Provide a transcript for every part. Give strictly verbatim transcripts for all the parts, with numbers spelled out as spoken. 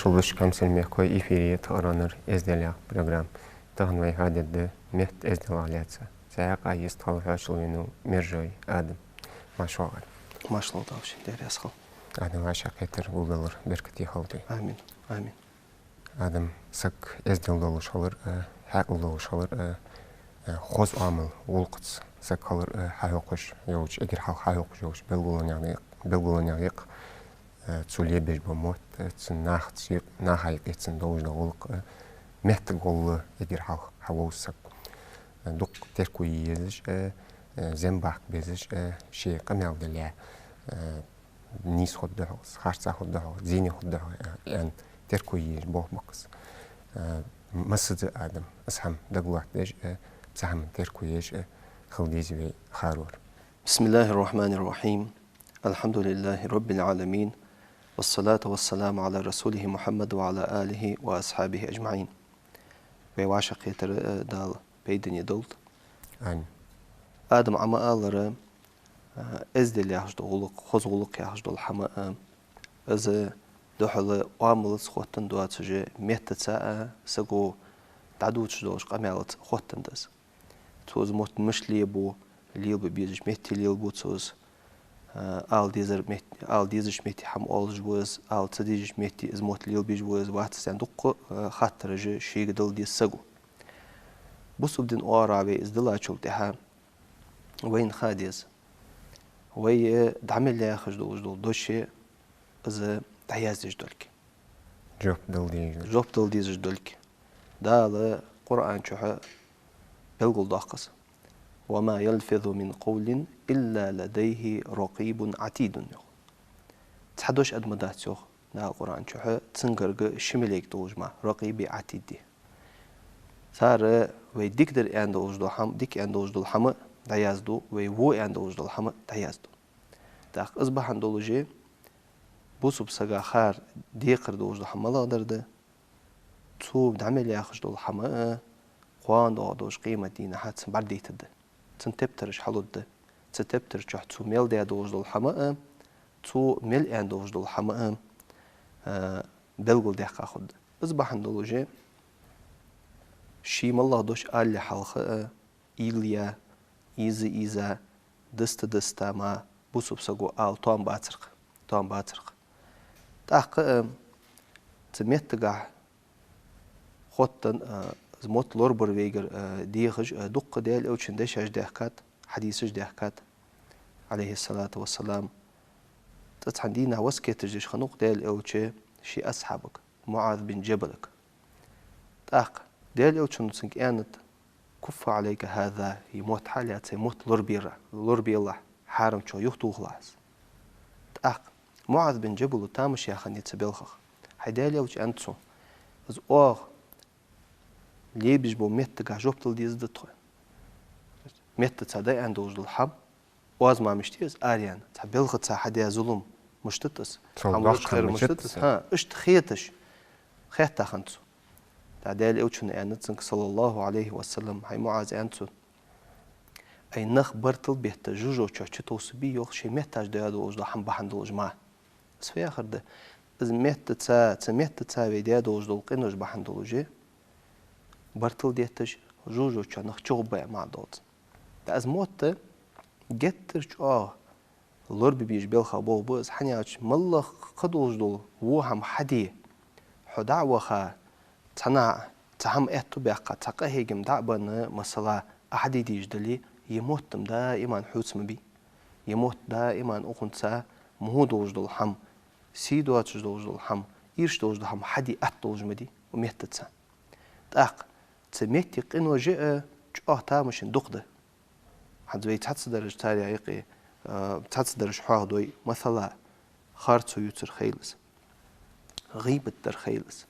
Хьамсара мехкахой, эфире я тха аронара «Эздел» яха программа. Тахан вай хьадергда метта эзделах лаьца. Цхьаькха а йист хьалха хьоашалгӀа венав Мержой Адам. Марша воагӀалва. Маршал да шун, Даьла раьза хилва. Адам, вӀашагӀкхетар, гулдалар беркате хилда. Амин. Амин. Адам, саг эздел долаш хилар а, хьаькъал долаш хилар а, э, хоза Ӏамал, гӀулакхаца саг хилар а хьахьокхаш йолча, эггара хьалха хьахьокхаш йолча белгалонех я-кх, белгалонех я-кх, э, цо лебеш бола мотт, э, цун нахаца юкъ-, наха юкъе цун долаш дола гӀулакх, э, меттагӀолла эггара хьалха хьавовз саг. Э, дукха терко е езаш а, э, зем баккха безаш а, ший къамаьл дале, э, нийса хургда-хьогӀ из, харца хургда-хьогӀ из, зене хургда-хьогӀ из, аьнна, терко е езаш болх ба-кх из. Э, массаза а Адам из хӀама дагалоаттадеш а, цу хӀаман терко еш а хила деза вай хӀаравар. بسم الله الرحمن الرحيم. الحمد لله رب العالمين. والصلاة والسلام على رسوله محمد وعلى آله وأصحابه أجمعين. Вай вӀашагӀкхетар а Дала пайдане долда. Амин. Адам, Ӏа ма аллара, а, эздел яхаш дола гӀулакх, хоза гӀулакх яхаш дола хӀама а, из духхьал Ӏамалаца хоттаденна доацаш, меттаца а, саго дӀадувцаш долча къамаьлаца а хоттаденна да из. Цо из мотт мишта лебу, лелабе безача метте лелабу цо из, а, ала дезар мет-, ала дезача метте хӀама оалаш ва из, ала ца дезача метте из мотт лелабеш ва из, вац из аьнна, дуккха, а, хаттараш шийга дала деза саго. Бусалба дина оагӀорахьа вай из диллачул тӀехьагӀа вайна ха деза: вай дӀа мел яхаш долаш дола дош, из дӀаяздеш долга. Жоп дала дезаш долга. Жоп дала дезаш долга. Дала Къуръан чухь белгалдоаккх из: وما يلفظ من قول إلا لديه رقيب عتيد, йоах. Цхьа дош аргда ма дац, йоах Дала Къуръан чухь, цунгарга ши малейк долаш мара, ракъиб а, Ӏатид а. Цар вай дикадар аьнна долаш дола хӀама, дика аьнна долаш дола хӀама дӀаязду, вай во аьнна долаш дола хӀама дӀаязду. ТӀаккха из бахьан долаш, бусалба сага хар декхар долаш дола хӀама малагӀдар да? Цо дӀа мел яхаш дола хӀама а, кхоана доагӀаш долча къематдийнахьа цун бӀаргадайтаргда. Цун тептараш хьалургда. Цу тептар чухь цо мел даь долаш дола хӀама а, цо мел аьнна долаш дола хӀама а, а, белгалдаьккха хургда. Из бахьан долаш, ший моллагӀа дош алале хьалха а, уйла е, ийза-ийза, диста-диста мара бусалба саго ала тоам бацар-кх, тоам бацар-кх. ТӀаккха а цу меттагахьа хоттаденна, а, из мотт лорабар вайгара, а, дехаш, а, дуккха Даьла Элчан дешаш даьхкад, хьадисаш даьхкад, Ӏалайхи ссалату вассалам. Цкъа цхьан дийнахьа васкет деш хиннав-кх Даьла Элча ший асхьабага, МуӀаз бин Джабалага. ТӀаккха Даьла Элчано цунга аьннад: كف عليك هذا, ер мотт хьа а лаьца, ер мотт лорабе-, лорабелахь, хьарамчох юхатохалахь из. ТӀаккха МуӀаз бин Джабала тамаш яь хиннай цу балхах. ХӀай Даьла Элча, аьннад цо, из оаха лебеш бола меттагахьа жоп дала дезаргда тхо. Меттаца дӀааьнна долаш дола хӀама, оаз мара мишта я из араяьнна, цхьа балхаца хьадаь зулам мишта да из, хӀама лочкъаяр мишта да из, хӀа, иштта хеташ, хаьттад хиннад цо. ТӀаккха Даьла Элчано аьннад цунга, саллаллахӀу Ӏалайхи ва саллам: хӀай МуӀаз, аьннад цо, ай нах бартал бетта жожагӀате чу товсабий, йоах, шоай меттаца даь долаш дола хӀама бахьан долаш мара. Из фу яхар да? Из меттаца, цу меттаца вай даь долаш дола къинош бахьан долаш, бартал детташ, жожагӀате чу нах чугӀоргба аьнна маӀан долаш. ТӀаккха из мотт геттара чӀоагӀа лорабе безача балхах болх ба из, хӀана аьлча, моллагӀа кхы долаш дола во хӀама хьаде, хьо дӀа а ваха, цхьаннахьа цхьа хӀама аьттув баьккха, цхьа къахьегам дӀа а бенна, масала, Ӏа хьаде дезаш дале, ер мотт-м даим хьоца ма бий. Ер мотт даим укхунца, мо долаш дола хӀама, сий доацаш долаш дола хӀама, ирча долаш дола хӀама хьаде атта долаш ма дий укх меттаца. ТӀаккха цу метте къинош а чӀоагӀа тамашийна дукха да. ХӀанз вай цхьацца дараш царех юкъе, а, цхьацца дараш хьоахадой, масала, харцо ювцар хийла из, гӀийбат дар хийла из.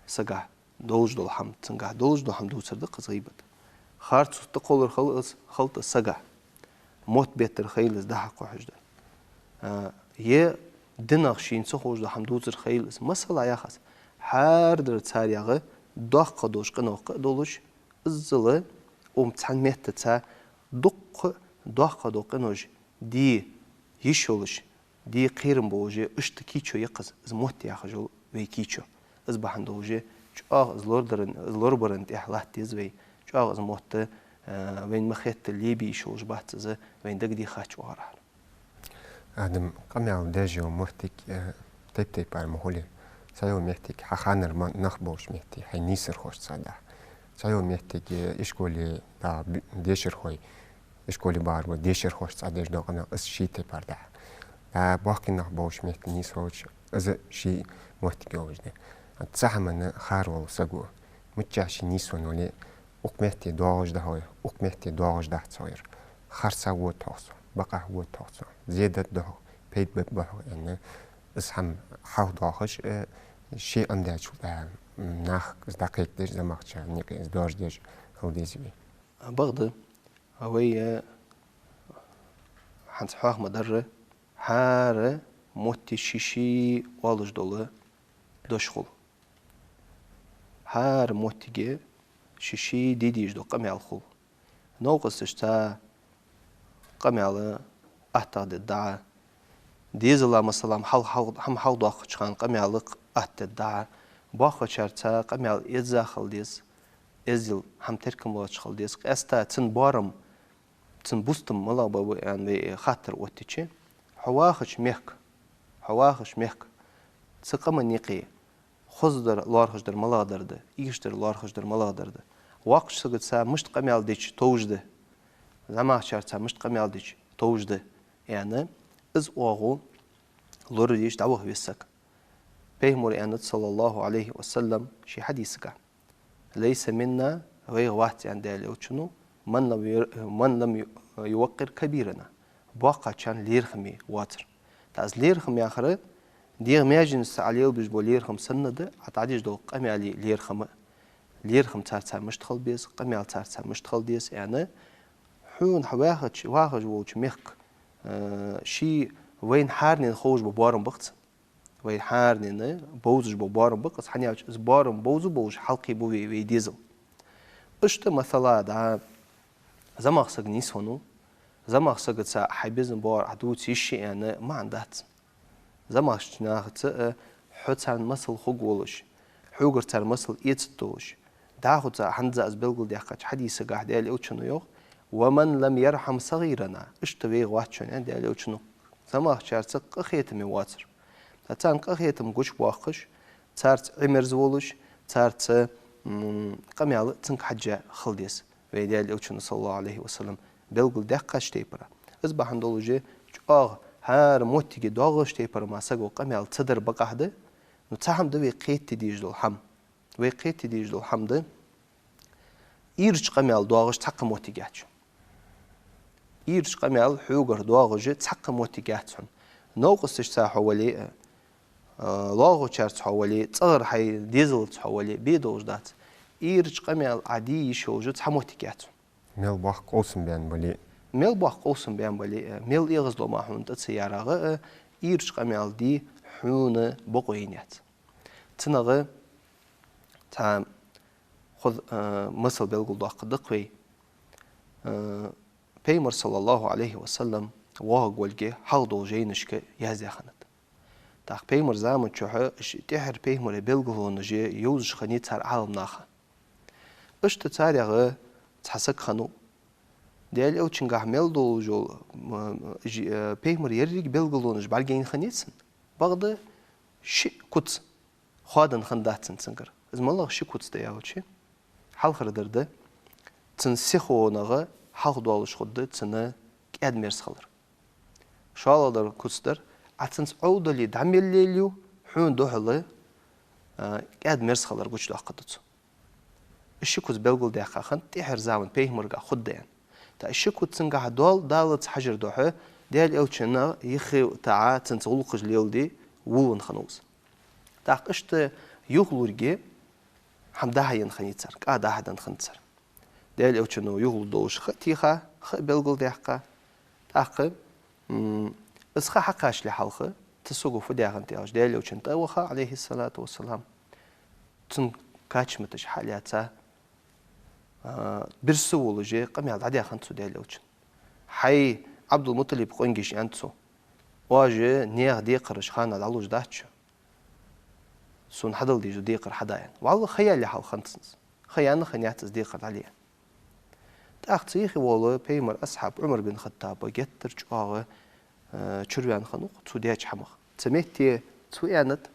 Сагахьа долаш дола хӀама, цунгахьа долаш дола хӀама дувцар да-кх из гӀийбат. Харцо тӀакхоллар хила из, хила тӀа сагахьа. Мотт беттар хийла из, дӀахьокхаш дар. А, е динах шийна ца ховш дола хӀама дувцар хийла из. Масала яхаш, хӀара дар царех доккха долаш къинош кхы а долаш, иззал укх цхьан меттаца дуккха доккха дола къинош де йиш йолаш, де кхерам болаш, иштта кийчо я-кх из, из мотт яхаш йола вай кийчо. Из бахьан долаш чӀоагӀа из лорадара, из лорабара тӀехьа латта деза вай, чӀоагӀа из мотт, э, вайна ма хетта лебе йиш йолаш бац из, вайна дагадехача оагӀорахьара. Адам, къамаьл деш йола моттиг, э, тайп-тайпара ма хулий. Цхьайола моттиг хьа ханара ма-, нах болча метте, хьай нийсархошца дӀа. Цхьайола моттиг, э, ишколе дӀа б-, дешархой, ишколе багӀаш бола дешархошца деш дола къамаьл, из ший тайпара дӀа. ДӀа боккхий нах болча метте нийсхоча, из ший моттиг йолаш да. Цу хӀаманна хар вола саго, миччахьа ше нийсвенна вале, укх метте доагӀаш да хьо ер, укх метте доагӀаш дац хьо ер. Харцахьа вода-хьогӀ со, бакъахьа вода-хьогӀ со, зе дергда хьога, пайда бергба хьога аьнна, из хӀама хьалхадоахаш, э, ше Ӏомадаьчул тӀехьагӀа, м, нах из дӀакхетадеш, замахчарна юкъе из доаржадеш хила деза вай. Бакъда, вай, э, хӀанз хьоахадаьр, хӀара мотте ший-ший оалаш дола дош хул. ХӀара моттиге ший-ший де дезаш дола къамаьл хул. Новкъосташца къамаьл аттагӀа дергда. Дезала, масала, хьал-, хьал-, хӀама хьалхадоаккхача хана къамаьл аттагӀа дергда. Боккхачарца къамаьл эза хила деза, эздел, хӀама теркам лоацаш хила деза. Къаьстта цун боарам, цун бустам малагӀа ба аьнна вай хаттар оттача, хьо вахача мехка, хьо вахача мехка, цу къаман юкъе хоза дар лоархӀаш дар малагӀа дар да, ийрча дар лоархӀаш дар малагӀа дар да. Воккхача сагаца мишта къамаьл дича товш да, замахчарца мишта къамаьл дича товш да аьнна, из оагӀув лорадеш дӀаваха веза саг. Пайхамара аьннад, саллаллахӀу Ӏалайхи ва саллам, ший хьадисагахь: «ليس منا», вайх вац аьнна Даьла Элчано, «من لم ير-، من لم يوقر كبيرنا», боккхачарна лерхӀаме воацар. ТӀаккха из лерхӀам яхар, дегӀа маьженашца лелабеш бола лерхӀам санна да, Ӏа дӀадеш дола къамаьла лерхӀам, лерхӀам царца мишта хила беза, къамаьл царца мишта хила деза аьнна, хьона хьо вахача, вахаш волча мехка, э, ший вайна хӀаранена ховш бола боарам ба-кх цун. Вай хӀаранена бовзаш бола боарам ба-кх из, хӀана аьлча из боарам бовза болаш хьалкхебу вай, вай дезал. Иштта, масала, дӀа замах саг нийсвеннав, замах сагаца хьай безам, боарам Ӏа дувца йиш я аьнна маӀан дац. Замахча нахаца а хьо царна масал хургволаш, хьогара цар масал эцаргдолаш, дӀахо цар хӀанз а из белгалдаьккхача хьадисагахь Даьла Элчано йоах: «ومن لم يرحم صغيرنا», иштта вайх вац шоана аьнна Даьла Элчано, замахчарца къахетаме воацар. ТӀаккха царна къахетам гучабоаккхаш, царца Ӏимерза волаш, царца, м, къамаьл цунга хьежжа хила деза. Вай Даьла Элчано, саллаллахӀу Ӏалайхи ва саллам, белгалдаьккхача тайпара. Из бахьан долаш чӀоагӀа хӀара моттиге доагӀача тайпара мара саго къамаьл ца дар бакъахьа да, ну, цхьа хӀама да вай кхетаде дезаш дола хӀама. Вай кхетаде дезаш дола хӀама да, ийрча къамаьл доагӀаш цхьаккха моттиг яц. Ийрча къамаьл хьогара доагӀаш цхьаккха моттиг яц хьона. Новкъосташца хьо вале а, а, лоалахочарца хьо вале а, цӀагӀара хьай дезалца хьо вале а, бе долаш дац. Ийрча къамаьл Ӏа де йиш йолаш цхьа моттиг яц хьона. Мел боккха къовсам баьнна бале а. Мел боккха къовсам баьнна бале а, мел эгӀазло мара хьона тӀа ца ярагӀа а, ийрча къамаьл де хьона бокъо яц. Цунах цхьа хоза, а, масал белгалдоаккхаргда-кх вай. А, Пайхамар, саллаллахӀу Ӏалайхи ва саллам, воагӀаргволга хьалха долча жайнашка яздаь хиннад. ТӀаккха Пайхамара заман чухь уж тӀехьара Пайхамара белгалонаш йовзаш хиннай цар Ӏаламнаха. Иштта царех цхьа саг хиннав. Даьла Элчангахь мел долаш йола, м, м, жи-, э, Пайхамара еррига белгалонаш бӀаргаяйна хиннай цунна. Бакъда ши куц хоадаь хиннадац цунгара. Из малагӀа ши куц да аьлча, хьалхардар да, цун сихонах хьалхадоалаш хургда цун кӀаьда-мерза хилар. ШоллагӀдар куц дар, Ӏа цунца Ӏовдале дӀа мел лелаю, хьона духьала, а, кӀаьда-мерза хилар гучадоаккхаргда цо. Из ши куц белгалдаьккха хиннад тӀехьара заман Пайхамарагахь хургда аьнна. ТӀаккха из ши куц цунгахь доал-, даллалца хьажара духьа, Даьла Элчанна юхе таӀа цунца гӀулакхаш леладе, волавенна хиннав из. ТӀаккха иштта юхалургья хӀама дӀа-хьа енна хиннай цар, кӀа дӀа-хьа денна хиннад цар. Даьла Элчано юхалургдолаш ха а теха, ха а белгалдаьккха. ТӀаккха, м, из ха хьакхачале хьалха, цу саго фу даь хиннад аьлча, Даьла Элчан тӀа а ваха, Ӏалайхи ссалату вассалам, цун качматаш хьа а лаьца, а, бирса волаш къамаьл дӀадаь хиннад цо Даьла Элчанна. Хьай Ӏабдул-МутӀалиба къонгаш, аьннад цо, оаш наьха декхараш хана дӀалуш дац шо. Сона хьадала дезаш да декхар хьада аьнна. Валлахӏи, ха яле хьалха хиннад цунна из. Ха яьнна, ха яц из декхар дӀале. ТӀаккха цу юхе вола пайхамара асхьаб Ӏумар бин Хаттаба геттара чӀоагӀа, э, чурваьнна хиннав-кх цо деча хӀамах. Цу метте цо аьннад: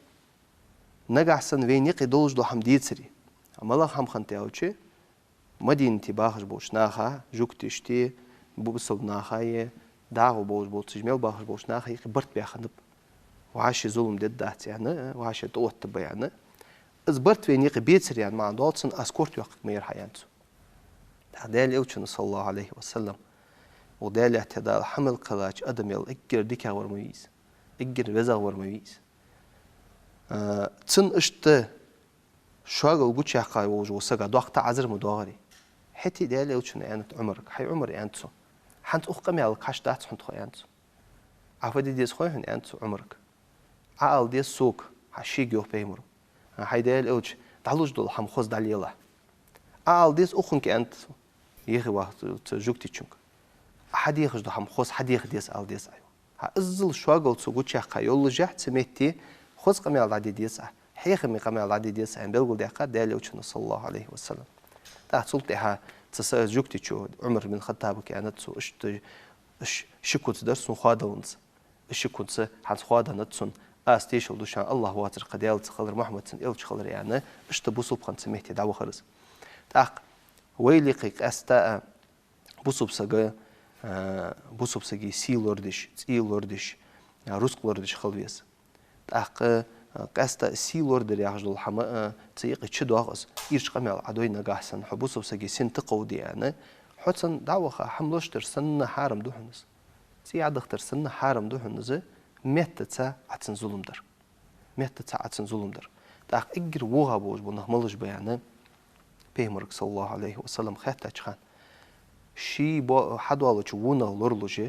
«Нагахь санна вайна юкъе долаш дола хӀама децаре». МалагӀа хӀама хиннад аьлча, Мадинате бахаш болча наха, жугташта, бу-, бусалба наха, дӀахо болаш болча, мел бахаш болча наха юкъе барт баь хиннаб. Вай ший зулам дергдац аьнна, вай ший тӀаоттаргба аьнна. Из барт вайна юкъе бецаре аьнна маӀан долаш санна, аз корта йоаккхаргма яр хьа, аьннад цо. ТӀаккха Даьла Элчано, саллаллахӀу Ӏалайхи ва саллам, вай Даьла лаьтта тӀа Дала хьа мел кхеллача адамел эггара дикагӀвар ма вий из, эггара везагӀвар ма вий из. А, цунна иштта шоагал гучаяьккха волаш вола сага доккха Ӏазап ма доагӀарий. ХӀаьта Даьла Элчано аьннад Ӏумарга: «ХӀай Ӏумар, — аьннад цо, — хӀанз укх къамаьлага хьашт дац хьона тхо, — аьннад цо. — Ӏа фу де деза хой хьона, — аьннад цо Ӏумарга. — Ӏа ала деза сога, — хьа шийга йоах пайхамаро, — хӀай Даьла Элча, дӀалуш дола хӀама хоза дӀалелахь. — Ӏа ала деза укхунга, — аьннад цо, юхе вахача цу жугтичунга, — Ӏа хьадехаш дола хӀама хоза хьадеха деза, ала деза Ӏа, йоах. — ХӀа, иззал шоагал цо гучаяьккха йоллашехь цу метте, хоза къамаьл дӀаде деза Ӏа, хьехаме къамаьл дӀаде деза Ӏа», — аьнна белгалдаьккхад Даьла Элчано, саллаллахӀу Ӏалайхи ва саллам. ТӀаккха цул тӀехьа цу са-, жугтичо Ӏумар бин Хаттабага аьннад цо: «Иштта ш-, ши куц дар сона хоадаланза. Ши куц хӀанз хоадаьннад сона. Аз тешал ду шоана АллахӀ воацар, кхы Даьла ца хилар, Мухьаммад цун элча хилар», — аьнна, иштта бусалба хинна цу метте дӀавахар из. ТӀаккха вай юкъе къаьстта а бусалба сага, а, бусалба сага сий лорадеш, цӀий лорадеш, а, рузкъа лорадеш хила веза. ТӀаккха, а, къаьстта сий лорадар яхаш дола хӀама, а, цу юкъе чудоагӀа из. Ирча къамаьл Ӏа дой нагахь санна, хьо бусалба сага сина тӀакховда аьнна, хьо цунна дӀаваха хӀама лорадар санна хьарам да хьона из. ЦӀий Ӏодахийтар санна хьарам да хьона из, меттаца Ӏа цунна зулам дар. Меттаца Ӏа цунна зулам дар. ТӀаккха эггара вогӀа болаш бола нах малаш ба аьнна, пайхамарга, саллаллахӀу Ӏалайхи ва саллам, хаьттача хана, ший бо-, хьадоалача вонах лоралуш,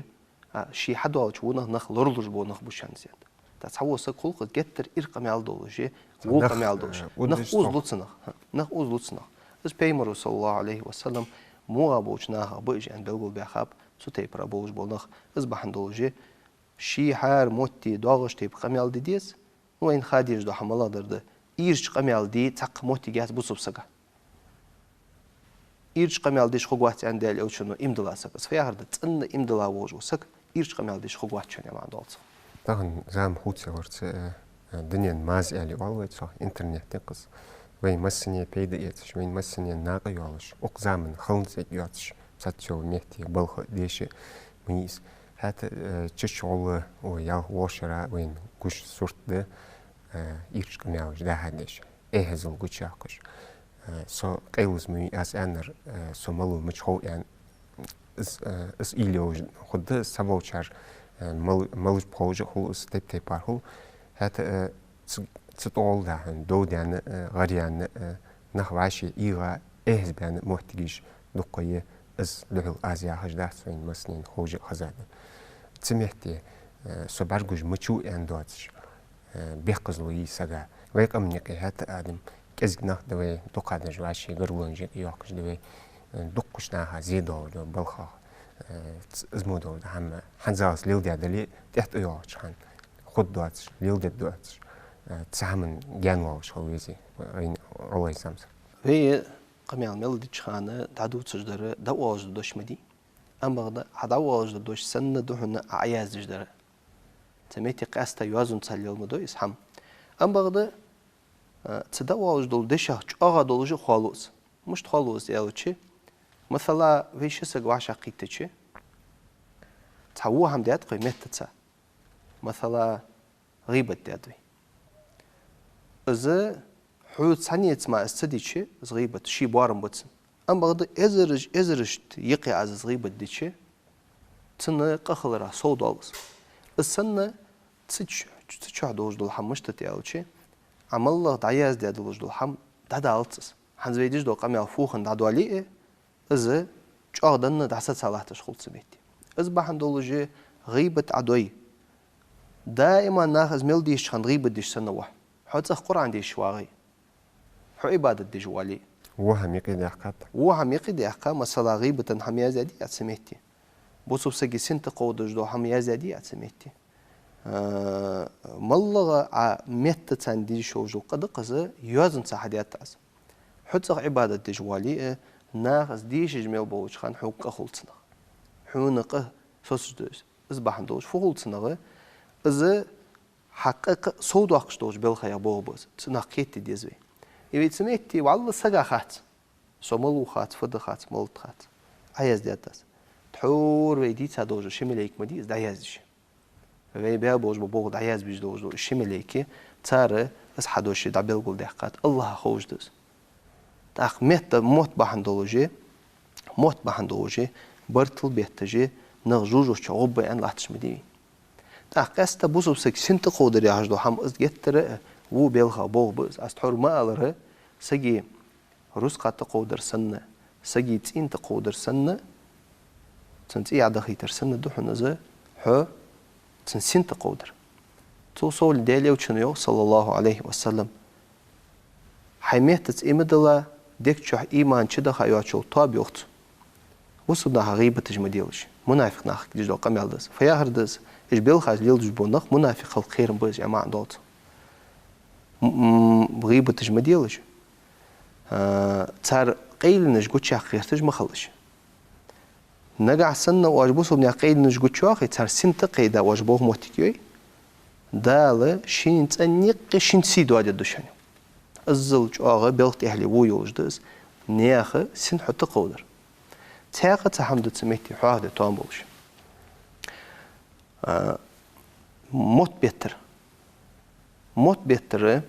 а, ший хьадоалача вонах нах лоралуш бола нах ба шоана из, аьннад. ТӀаккха цхьавола саг хул-кх из геттара ира къамаьл долаш, во къамаьл долаш. Нах, э, нах узлу цунах, нах узлу цунах. Из пайхамаро, саллаллахӀу Ӏалайхи ва саллам, вогӀа болча нахах ба уж аьнна белгалбаьхаб цу тайпара болаш бола нах. Из бахьан долаш, ший хӀара метте доагӀаш тайпа къамаьл де деза. Ну, вайна ха дезаш дола хӀама малагӀдар да? Ирча къамаьл де цхьаккха моттиг яц бусалба сага. Ирча къамаьл деш хургвац аьннад Даьла Элчано иман дилла саг. Из фу яхар да? ЦӀена иман дилла волаш вола саг ирча къамаьл деш хургвац шоана, аьнна маӀан долаш цох. Тахан зама хувцаяларца, э, э, дунен маза аьле оал вай цох, интернет да-кх из. Вай массане пайда эцаш, вай массане накъа йолаш, укх заман халонца йоацаш, цхьацца йола метте балха деша ма йий из. ХӀаьта, э, чача гӀолла, о, ялх-ворхӀ шера вайна гуш сурт да, э, ирча къамаьлаш дӀа-хьа деш, эхьазал гучаяккхаш. Э, со къайла из ма вий, аз аьннар, э, со малав, мича хов аьнна, из, э, из уйла йолаш хургда, цхьаболчар, э, мал-, малаш ба ховш а хул, из тайп-тайпара хул. ХӀаьта, э, ц-, цу тӀагӀолла да хьона дов даьнна, э, гӀар яьнна, э, нах вӀаши ийгӀа, эхьазбаьнна моттигаш дукха я, из духьал аз яхаш дац, вайна массанена ховш а хезад. Цу метте, э, со бӀаргагуш мичав аьнна доацаш, э, бехказло йий сага. Вай къаман юкъе хӀаьта а адам, кӀезига нах да вай, дукха даже вӀаши гаргалонаш юкъе йоахкаш да вай, э, дуккхача наха зе доагӀаш да балхах, э, ц-, из мо доагӀаш да хӀама. ХӀанзалца леладаь дале, тӀехьа тӀайоагӀача хана хургдоацаш, леладергдоацаш, э, цу хӀаман гаьна воалаш хила веза вайна гӀалгӀай замсаг. Вай къамаьл мел деча хана дӀадувцаш дар дӀаоалаш дола дош ма дий. Ам бакъда, хьа дӀаоалаш дола дош санна да хьона Ӏа Ӏояздеш дар. Цу метте къаьстта йоазонца лела ма дой из хӀама. Ам бакъда, а, цу дӀаоалаш долча дешах чӀоагӀа долаш а хоалу из. Мишта хоалу из аьлча, масала, вай ши саг вӀашагӀкхийттача, цхьа во хӀама даьд-кх вай меттаца. Масала, гӀийбат даьд вай. Из хьо цхьаннеца мара из ца дича, из гӀийбат, ший боарам ба цун. Ам бакъда эзараш, эзарашта юкъе аз из гӀийбат дича, цунна къа хилара совдоал из. Из санна цу ч-, цу чу долаш дола хӀама мишта да аьлча, Ӏа моллагӀа дӀаяздаь долаш дола хӀама дӀадалац из. ХӀанз вай деш дола къамаьл фу хинна дӀадоале а, из чӀоагӀа данна дӀасаца латташ хул цу метте. Из бахьан долаш гӀийбат Ӏа дой. Даим наха из мел дешача хана гӀийбат деш санна ва хьо. Хьо цӀагӀа Къуръан дешаш вагӀе, хьо Ӏибадат деш вале. Во хӀама юкъе даьккхад. Во хӀама юкъе даьккха, масала, гӀийбата хӀама яздаьдий Ӏа цу метте? Бусалба сага сина тӀакховдаш дола хӀама яздаьдий Ӏа цу метте? А, моллагӀа а метта царна дезаш йолаш йола къа да-кх из, йоазонца хьадаьд Ӏа из. Хьо цӀагӀа Ӏибадат деш вале а, наха из дешаш мел болча хана хьога къа хул цунах. Хьона къа соцаш да из. Из бахьан долаш фу хул цунах? Из хьа къа-кх совдоаккхаш долча белхаех болх ба из. Цунах кхетаде деза вай. И вай цу метте валлахӀи сага хац. Со малув хац, фу да хац, малув да хац. Ӏаяздаьд из. Тхьовра вай дийца долаш ши малейк ма дий из дӀаяздеш. Вай баь болаш бола болх дӀаязбеш долаш дола ши малейк, цар из хьадош дӀабелгалдаьккхад, АллахӀа ховш да из. ТӀаккха метта, мотт бахьан долаш, мотт бахьан долаш, бартал бетташ, нах жожагӀате гӀоргба аьнна латташ ма дий вай. ТӀаккха къаьстта бусалба саг син тӀакховдар яхаш дола хӀама из геттара а во белха болх ба из. Аз тхьовра ма аллара, сага рузкъа тӀакховдар санна, сага цӀен тӀакховдар санна, цун цӀий Ӏодахийтар санна да хьона из, хьо цун син тӀакховдар. Цул совгӀа Даьла Элчано йоах, صلى الله عليه وسلم: «Хьай меттаца иман дилла, дег чу иман чудаха йоацаш йола тоаба, йоах цо, бусалба наха гӀийбаташ ма делаш». Мунафикъ нахага деш дола къамаьл да из. Фу яхар да из? Уж белхаш леладеш бола нах мунафикъ хилара кхерам ба из, аьнна маӀан доал цо. М-, м-, гӀийбаташ ма делаш. А, цар къайленаш гучаяккха гӀерташ ма хилалаш. Нагахьа санна оаш бусалба наьха къайленаш гучайоахе, цар син тӀакхайда оаш болх, моттиг йой, Дала шийна цӀенна юкъе шийна сий доадергда шоана. Иззал чӀоагӀа белха тӀехьале во йолаш да из, наьха син хьо тӀакховдар. Цхьаькха цхьа хӀама да цу метте хьоахаде тоам болаш. А, мотт беттар. Мотт беттар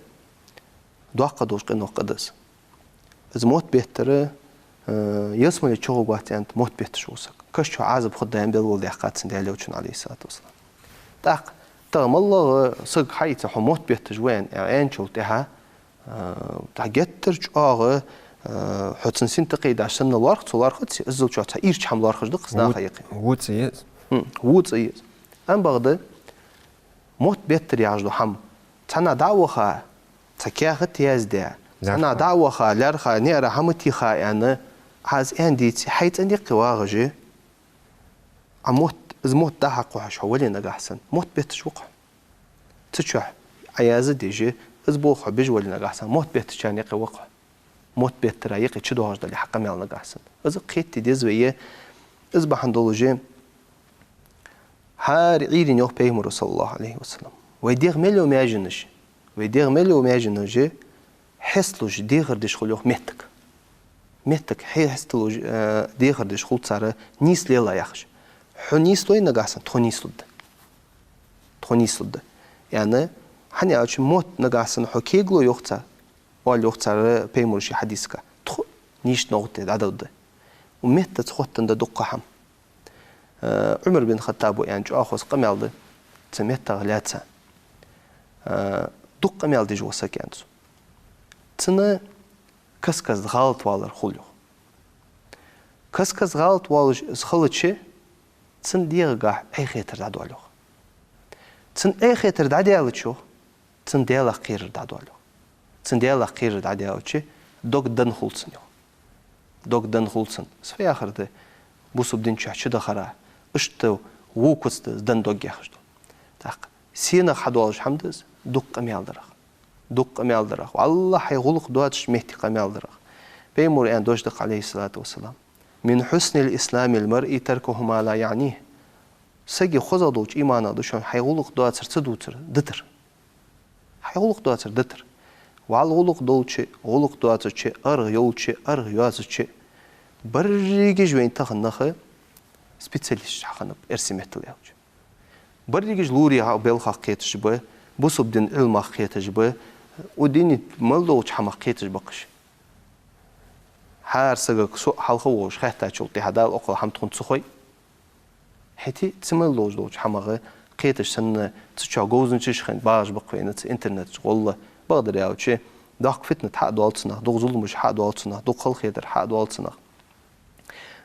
доккха долаш къинойх къа да из. Из мотт беттар, э, ялсмале чугӀоргвац аьннад мотт бетташ вола саг. Каша чу Ӏазап хургда аьнна белгалдаьккхад цунна Даьла Элчано, عليه الصلاة والسلام. ТӀаккха тахан моллагӀа саг хьаийца хьо мотт бетташ ва аьнна, аьнначул тӀехьагӀа, э, тӀаккха геттара чӀоагӀа, э, хьо цун син тӀакхайдаш санна лоархӀ, цо лоархӀац, иззал чӀоагӀа цхьа ийрча хӀама лоархӀаш да-кх из наха юкъе. Во цӀи я из. М, во цӀи я из. Амма бакъда, мотт беттар яхаш дола хӀама. Цхьаннахьа дӀа а ваха, цхьа каьхат яздаь, цхьаннахьа дӀа а ваха, лаьрхӀа, наӀара хӀама теха аьнна, Ӏа из аьнна дийце, хьай цӀен юкъе вагӀаш, Ӏа мотт, из мотт дӀахьакхухьаш хьо вале нагахьа санна, мотт бетташ ва-кх хьо. Цу чу Ӏа яздаь деза, из болх хьо беш вале нагахьа санна, мотт беттачарна юкъе ва-кх хьо. Мотт беттара юкъе чудоагӀаш дале хьа къамаьл нагахьа санна. Из кхетаде деза вай, из бахьан долаш, хӀара Ӏуйрийна йоах Пайхамаро, صلى الله عليه وسلم: вай дегӀ мел йола маьженаш, вай дегӀ мел йола маьженаш хьесталуш дехар деш хул, йоах, меттага. Меттага хье-, хьесталуш, э, дехар деш хул цар, нийса лела яхаш. Хьо нийслой нагахьа санна, тхо нийслургда. Тхо нийслургда. Яъни, хӀана аьлча мотт нагахьа санна хьо кегалой, йоах цар, оал, йоах цар Пайхамаро ший хьадисага, тхо нийсача новкъа тӀа дӀадода. Укх меттаца хоттаденна да дуккха хӀама. Э, Ӏумар бин Хаттаба аьнна чӀоагӀа хоза къамаьл да цу меттах лаьца. Э, дукха къамаьл деш вола саг, аьннад цо. Цунна каст-каста гӀалат валар хул, йоах. Каст-каста гӀалат воалаш из хилча, цун дегӀагахьа Ӏехетар дӀадоал, йоах. Цун Ӏехетар дӀадаьлча, йоах, цун Даьлах кхерар дӀадоал, йоах. Цун Даьлах кхерар дӀадаьлча, дог денна хул цун, йоах. Дог денна хул цун. Из фу яхар да? Бусалба дина чу чудахар, иштта во куц да из, денна дог яхаш дола. ТӀаккха сенах хьадоалаш хӀама да из? Дукха къамаьл дарах. Дукха къамаьл дарах. ВаллахӀи, хьай гӀулакх доацача метте къамаьл дарах. Пайхамаро аьнна дош да-кх, عليه الصلاة والسلام: «من حسن إسلام المرء تركه ما لا يعنيه». Сага хозагӀа долча иманах да шоана хьай гӀулакх доацар ца дувцар дитар. Хьай гӀулакх доацар дитар. ВаллахӀи, гӀулакх долча, гӀулакх доацача, аргӀа йолча, аргӀа йоацача, берригаш вайна тахан нах специалисташ хьахиннаб, эрсий меттала аьлча. Берригаш лорий белхах кхеташ ба, бусалба дина Ӏилмах кхеташ ба, укх дунен тӀа мел долча хӀамах кхеташ ба-кх уж. ХӀара сагага со хьалха волаш хаьттачул тӀехьагӀа, Дала укхал хӀама тхона ца хой. ХӀаьта а цу мел долаш долча хӀамах кхеташ санна, цу чу говзанчаш хинна багӀаш ба-кх вайна цу интернета чу гӀолла. Бакъдар аьлча, доккха фитнат хьадоал цунах, дукха зуламаш хьадоал цунах, дукха халахетар хьадоал цунах.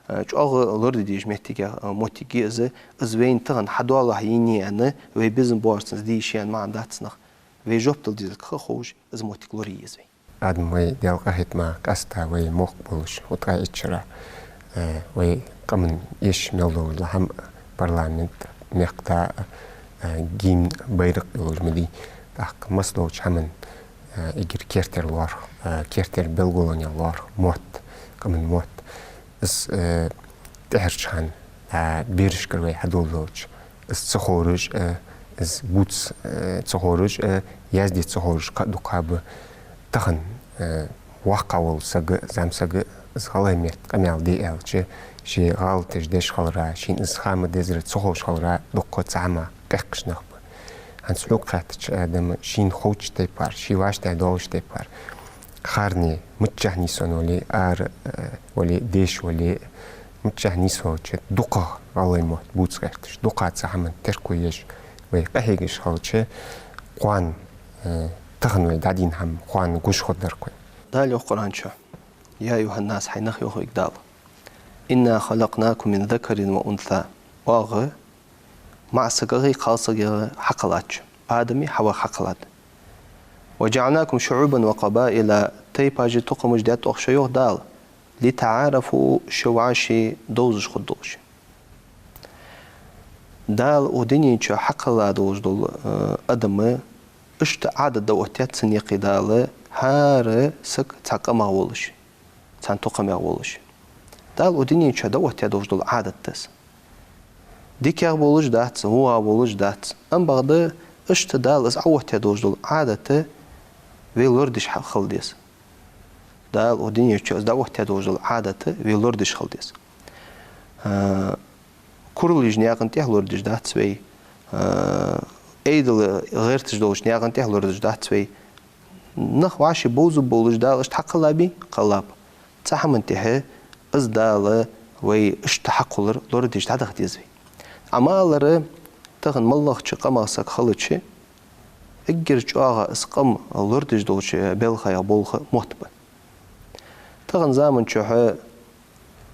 Э, чӀоагӀа лораде дезаш моттиг я, э, моттиг я из, из вайна тахан хьадоалахь йийна аьнна, вай безам боацаш цунца де йиш я аьнна маӀан дац цунах. Вай жоп дала дезилга ха ховш, из моттиг лорае еза вай. Адам, вай Даьла къахетамах къаьстта вай мохк болаш, укх ткъаь итт шера, э, вай къаман эш мел долаш дола хӀама, парламент, мехкда, э, гимн, байракх йолаш ма дий. ТӀаккха массадолча хӀаман, э, эггара кертера лоархӀ, э, кертера белгалонех лоархӀ мотт, къаман мотт. Из, э, тӀехьарча хана, э, берашкара вай хьадоладелча, из ца ховраш, э, из бувца, э, ца ховраш, э, язде ца ховраш кхы а дукха ба. Тахан, э, воккха вола саг, зӀамсаг, из гӀалгӀай метта къамаьл де аьлча, ше гӀалаташ деш хилара, шийна из ха ма дезара ца ховш хилара, дукха цхьа хӀама кхехкаш нах ба. ХӀанз хьога хаьттача, Адам, шийна ховча тайпара, ший вӀаштӀехьа доаллача тайпара, харне миччахьа нийсвенна вале, ара, э, вале, деша вале, миччахьа нийсвелча, дукхагӀа гӀалгӀай мотт бувца гӀерташ, дукха цу хӀаман терко еш, вай къахьегаш хилча, кхоана, э, тахан вай дӀадийна хӀама кхоана гуш хургдар-кх вай. Дала йоах Къуръан чу: «يا أيها الناس», хӀай нах, йоах вайга Дала, «إنا خلقناكم من ذكر وأنثى». Оаха маӀасагагӀеи кхалсагагӀеи хьакхеллад шо, Адами Хьавагахьеи хьакхеллад. «وجعلناكم شعوبا وقبائل», тайпаши тукхамаши даьд оаха шо, йоах Дала, «لتعارفوا», шо вӀаши довзаш хургдолаш. Дала укх дунен чу хьакхелла долаш дола, э, адам, иштта Ӏадат дӀаоттадаьд цунна юкъе Дала, хӀара саг цхьан къамах волаш, цхьан тукхамех волаш. Дала укх дунен чу дӀаоттадаь долаш дола Ӏадат да из. ДикагӀа волаш дац, вогӀа волаш дац. Ам бакъда иштта Дала из Ӏаоттадаь долаш дола Ӏадат вай лорадеш хьа-, хила деза. Дала укх дунен чу из дӀаоттадаь долаш дола Ӏадат вай лорадеш хила деза. А, куралаш наькъа тӀа лорадеш дац вай, а, Ӏадат гӀерташ долча наькъа тӀа лорадеш дац вай. Нах вӀаши бовзаргболаш Дала иштта хьакхеллабий? Кхеллаб. Цу хӀаман тӀехьа из Дала вай иштта хьакхоллар лорадеш дӀадаха деза вай. Ӏа ма аллара, тахан моллагӀча къамах саг хилча, эггара чӀоагӀа из къам лорадеш долча балхех болх мотт ба. Тахан заман чухь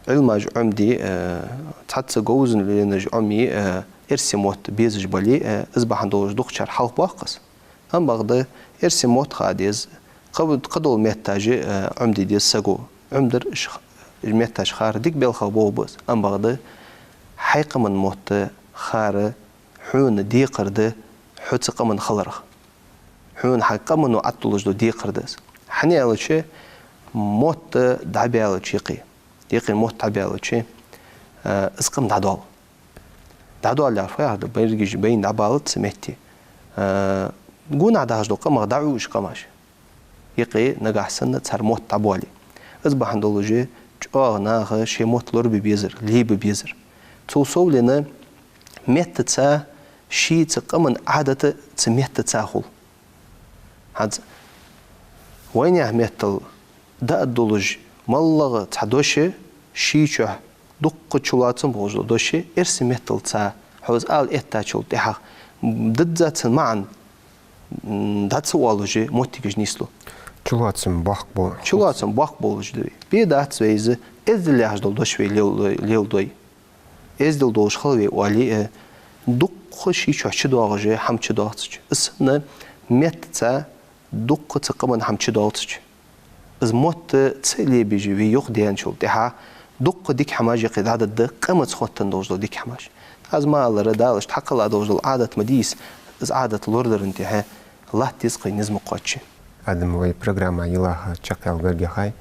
Ӏилмаш Ӏомаде, э, цхьацца говзанчаш Ӏомае, э, эрсий мотт безаш бале, э, из бахьан долаш дукхачар хьалхабоаккх аз. Ам бакъда эрсий мотт ха деза, кхы-, кхыдола метташ, э, Ӏомаде деза саго. Ӏомадар ш-, метташ хар дика балхах болх ба из. Ам бакъда хьай къаман мотт хар хьона декхар да, хьо цу къаман хиларах. Хьона хьай къамо Ӏатталуш да декхар да из. ХӀана аьлча, мотт дӀабаьлча юкъе, юкъе мотт дӀабаьлча, э, из къам дӀадоал. ДӀадоал яхар фу яхар да, берригаш байна дӀабалац цу метте. Э, гонахьа дахаш дола къамах дӀаӀу уж къамаш. Юкъе нагахьа санна цар мотт дӀабоале. Из бахьан долаш чӀоагӀа наха шоай мотт лорабе безар, лебе безар. Цул совгӀа меттаца ший цу къаман Ӏадат цу меттаца хул. ХӀанз вайнаьха меттала дӀааддолаш моллагӀа цхьа дош, ший чухь дуккха чулоацам болаш дола дош, эрсий метталца хьо из ала эттачул тӀехьагӀа, дизза цун маӀан, м, дӀа ца оалаш моттигаш нийслу. Чулоацам боккха бо-, чулоацам боккха болаш да вай. Бе дац вай из, эздел яхаш дола дош вай лел-, леладой. Эздел долаш хила вай оале а, дуккха ший чухь чудоагӀаш хӀама чудоагӀача. Из санна меттаца дуккха цу къаман хӀама чудоагӀача. Из мотт ца лебеш вай юхадаьнначул тӀехьагӀа дуккха дика хӀамаш юкъе дӀадоал, къамаца хоттаденна долаш дола дика хӀамаш. Аз ма аллара, Дала иштта хьакхелла долаш дола Ӏадат ма дий из, из Ӏадат лорадаран тӀехьа латта деза-кх вай низ ма кхоаччача. Адам, вай программа йилла чакхъяла гаргахьа,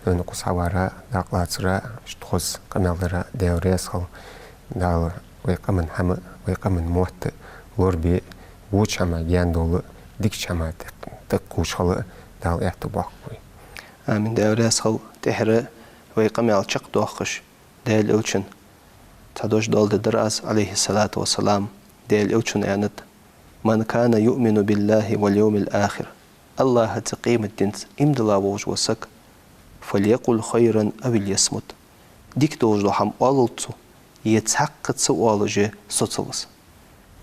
хьона укхаза хьавара, дакъа лацара, иштта хоза къамаьл дара, Даьла раьза хилва. Дала вай къаман хӀама, вай къаман мотт лорабе, воча хӀамах гаьна довла, дикача хӀамах тӀакхувш хила Дала аьттув боаккхалба вай. Амин, Даьла раьза хилва. ТӀехьара вай къамаьл чакхдоаккхаш, Даьла Элчан цхьа дош доаладергдар аз, Ӏалайхи ссалату вассалам. Даьла Элчано аьннад: «من كان يؤمن بالله واليوم الآخر», АллахӀаца, къематденца иман дилла волаш вола саг, «فليقل خيرا أو ليصمت», дика долаш дола хӀама оалалда цо, е цхьаккха ца оалаш соцалда из.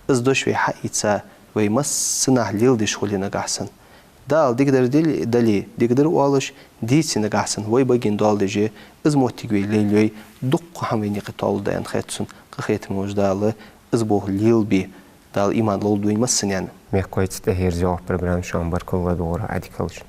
Из дош вай хьаийца, вай массанахьа леладеш хуле нагахьа санна. Дала дикадар дил-, дале, дикадар оалаш, дийце нагахьа санна, вай баге доаладеш, из моттиг вай лелайой, дуккха хӀама вайна юкъе тоалургда аьнна хет сона, къахетаме волча Дала из болх лелабе, Дала иман лолда вай массанена. Мехкахой, цу тӀехьа ерзаеш йола программа шоана баркал ладувгӀар, Ӏадика хийла шун.